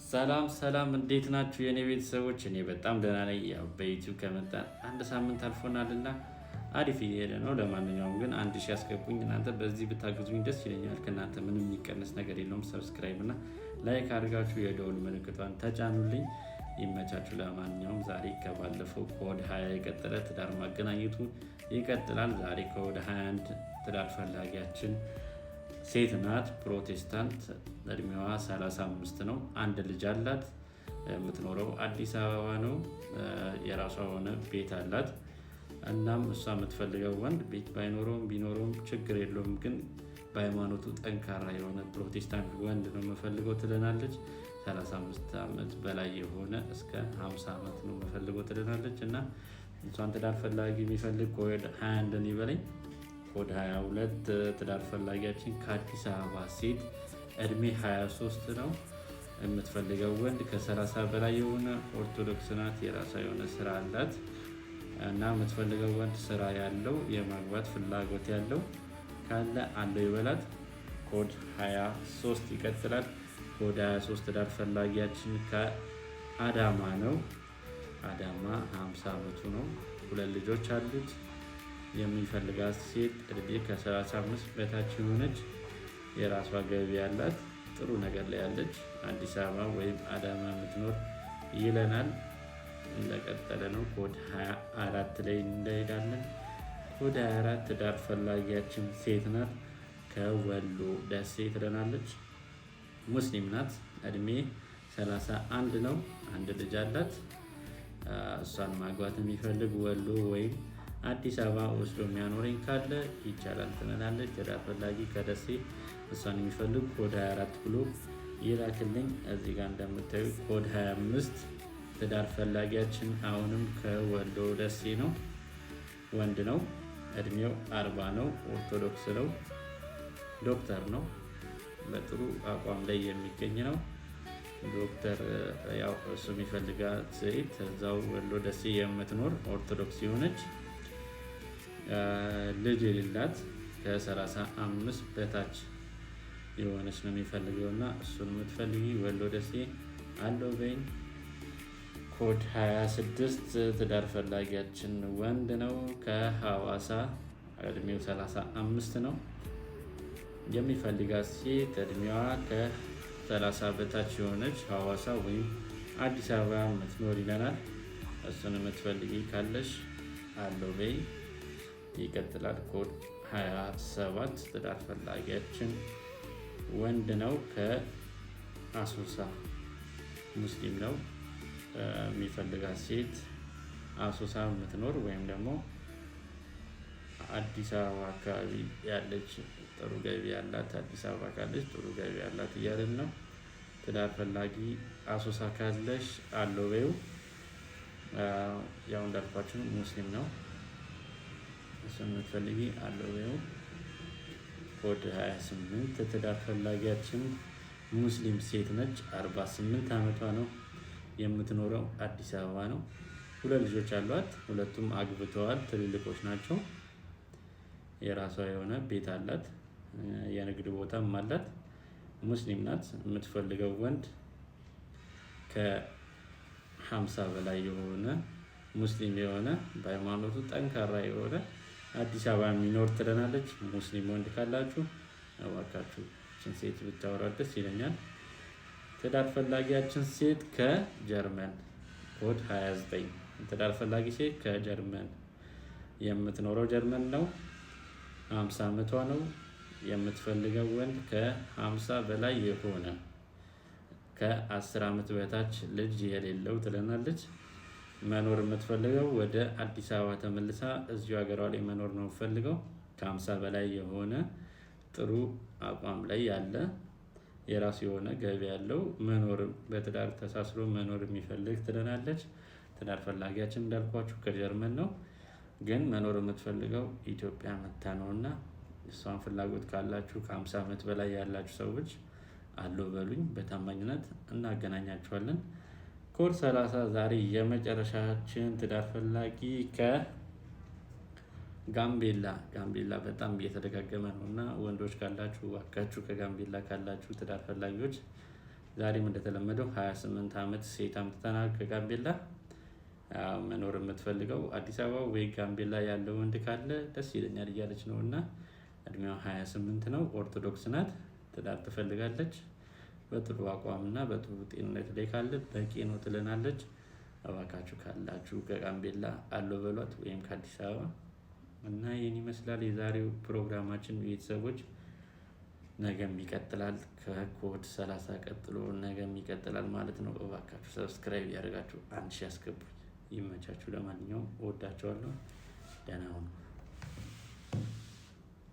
ሰላም ሰላም፣ እንዴት ናችሁ የእኔ ቤተሰቦች? እኔ በጣም ደህና ነኝ። ያው በዩቲዩብ ከመጣን አንድ ሳምንት አልፎናልና አሪፍ እየሄደ ነው። ለማንኛውም ግን 1000 ያስገቡኝ፣ እናንተ በዚህ ብታግዙኝ ደስ ይለኛል። ከእናንተ ምንም የሚቀነስ ነገር የለውም። Subscribe እና like አድርጋችሁ የደውል ምልክቷን ተጫኑልኝ። ይመቻችሁ። ለማንኛውም ዛሬ ከባለፈው ኮድ 20 የቀጠለ ትዳር ማገናኘቱ ይቀጥላል። ዛሬ ኮድ 21 ትዳር ፈላጊያችን ሴት ናት፣ ፕሮቴስታንት፣ እድሜዋ 35 ነው። አንድ ልጅ አላት። የምትኖረው አዲስ አበባ ነው። የራሷ የሆነ ቤት አላት። እናም እሷ የምትፈልገው ወንድ ቤት ባይኖረውም ቢኖረውም ችግር የለውም፣ ግን በሃይማኖቱ ጠንካራ የሆነ ፕሮቴስታንት ወንድ ነው የምፈልገው ትለናለች። 35 ዓመት በላይ የሆነ እስከ 50 ዓመት ነው የምፈልገው ትለናለች። እና እሷን ትዳር ፈላጊ የሚፈልግ ኮድ 21 ይበለኝ። ኮድ 22 ትዳር ፈላጊያችን ከአዲስ አበባ ሴት፣ እድሜ 23 ነው። የምትፈልገው ወንድ ከ30 በላይ የሆነ፣ ኦርቶዶክስ ናት። የራሷ የሆነ ስራ አላት እና የምትፈልገው ወንድ ስራ ያለው፣ የማግባት ፍላጎት ያለው ካለ አለው ይበላት። ኮድ 23 ይቀጥላል። ኮድ 23 ትዳር ፈላጊያችን ከአዳማ ነው። አዳማ፣ 50 ዓመቱ ነው። ሁለት ልጆች አሉት። የሚፈልጋት ሴት እድሜ ከ35 በታች የሆነች፣ የራሷ ገቢ ያላት፣ ጥሩ ነገር ላይ ያለች፣ አዲስ አበባ ወይም አዳማ የምትኖር ይለናል። እንደቀጠለ ነው። ኮድ 24 ላይ እንሄዳለን። ኮድ 24 ትዳር ፈላጊያችን ሴት ናት። ከወሎ ደሴ ትለናለች። ሙስሊም ናት። እድሜ 31 ነው። አንድ ልጅ አላት። እሷን ማግባት የሚፈልግ ወሎ ወይም አዲስ አበባ ወስዶ የሚያኖረኝ ካለ ይቻላል ትለናለች። ትዳር ፈላጊ ከደሴ እሷን የሚፈልግ ኮድ 24 ብሎ ይላክልኝ። እዚህ ጋር እንደምታዩ ኮድ 25 ትዳር ፈላጊያችን አሁንም ከወሎ ደሴ ነው። ወንድ ነው። እድሜው 40 ነው። ኦርቶዶክስ ነው። ዶክተር ነው። በጥሩ አቋም ላይ የሚገኝ ነው። ዶክተር፣ ያው እሱ የሚፈልጋት ሴት እዛው ወሎ ደሴ የምትኖር፣ ኦርቶዶክስ የሆነች፣ ልጅ የሌላት፣ ከ35 በታች የሆነች ነው የሚፈልገው እና እሱን የምትፈልጊ ወሎ ደሴ አለው በይኝ። ኮድ 26 ትዳር ፈላጊያችን ወንድ ነው። ከሐዋሳ፣ እድሜው 35 ነው። የሚፈልጋት ሴት እድሜዋ ከ30 በታች የሆነች፣ ሐዋሳ ወይም አዲስ አበባ የምትኖር ይለናል። እሱን የምትፈልጊ ካለሽ አለው በይ። ይቀጥላል። ኮድ 27 ትዳር ፈላጊያችን ወንድ ነው። ከአሶሳ፣ ሙስሊም ነው። የሚፈልጋት ሴት አሶሳ የምትኖር ወይም ደግሞ አዲስ አበባ አካባቢ ያለች፣ ጥሩ ገቢ ያላት፣ አዲስ አበባ ካለች ጥሩ ገቢ ያላት እያለን ነው። ትዳር ፈላጊ አሶሳ ካለሽ አለው በይው። ያው እንዳልኳችሁ ሙስሊም ነው። እሱን የምትፈልጊ አለው በይው። ኮድ 28 ትዳር ፈላጊያችን ሙስሊም ሴት ነች። 48 ዓመቷ ነው። የምትኖረው አዲስ አበባ ነው። ሁለት ልጆች አሏት። ሁለቱም አግብተዋል። ትልልቆች ናቸው። የራሷ የሆነ ቤት አላት። የንግድ ቦታም አላት። ሙስሊም ናት። የምትፈልገው ወንድ ከ50 በላይ የሆነ፣ ሙስሊም የሆነ፣ በሃይማኖቱ ጠንካራ የሆነ፣ አዲስ አበባ የሚኖር ትለናለች። ሙስሊም ወንድ ካላችሁ እባካችሁ ይችን ሴት ብታወራ ደስ ይለኛል። ትዳር ፈላጊያችን ሴት ከጀርመን፣ ኮድ 29 ትዳር ፈላጊ ሴት ከጀርመን፣ የምትኖረው ጀርመን ነው። 50 ዓመቷ ነው። የምትፈልገው ወንድ ከ50 በላይ የሆነ፣ ከ10 ዓመት በታች ልጅ የሌለው ትለናለች። መኖር የምትፈልገው ወደ አዲስ አበባ ተመልሳ እዚሁ ሀገሯ ላይ መኖር ነው የምትፈልገው። ከ50 በላይ የሆነ፣ ጥሩ አቋም ላይ ያለ፣ የራሱ የሆነ ገቢ ያለው፣ መኖር በትዳር ተሳስሮ መኖር የሚፈልግ ትለናለች። ትዳር ፈላጊያችን እንዳልኳችሁ ከጀርመን ነው፣ ግን መኖር የምትፈልገው ኢትዮጵያ መታ ነው እና እሷን ፍላጎት ካላችሁ ከ50 ዓመት በላይ ያላችሁ ሰዎች አሎ በሉኝ፣ በታማኝነት እናገናኛችኋለን። ኮድ 30 ዛሬ የመጨረሻችን ትዳር ፈላጊ ከጋምቤላ። ጋምቤላ በጣም እየተደጋገመ ነው እና ወንዶች ካላችሁ እባካችሁ ከጋምቤላ ካላችሁ ትዳር ፈላጊዎች ዛሬም እንደተለመደው 28 ዓመት ሴት አምጥተናል ከጋምቤላ። መኖር የምትፈልገው አዲስ አበባ ወይ ጋምቤላ ያለው ወንድ ካለ ደስ ይለኛል እያለች ነው እና እድሜዋ 28 ነው። ኦርቶዶክስ ናት። ትዳር ትፈልጋለች። በጥሩ አቋምና በጥሩ ጤንነት ላይ ካለ በቂ ነው ትለናለች። እባካችሁ ካላችሁ ከጋምቤላ አሎ በሏት ወይም ከአዲስ አበባ እና ይህን ይመስላል የዛሬው ፕሮግራማችን ቤተሰቦች። ነገም ይቀጥላል። ከኮድ 30 ቀጥሎ ነገም ይቀጥላል ማለት ነው። እባካችሁ subscribe ያደርጋችሁ 1000 ያስገቡኝ። ይመቻችሁ። ለማንኛውም እወዳቸዋለሁ። ደህና ሁኑ።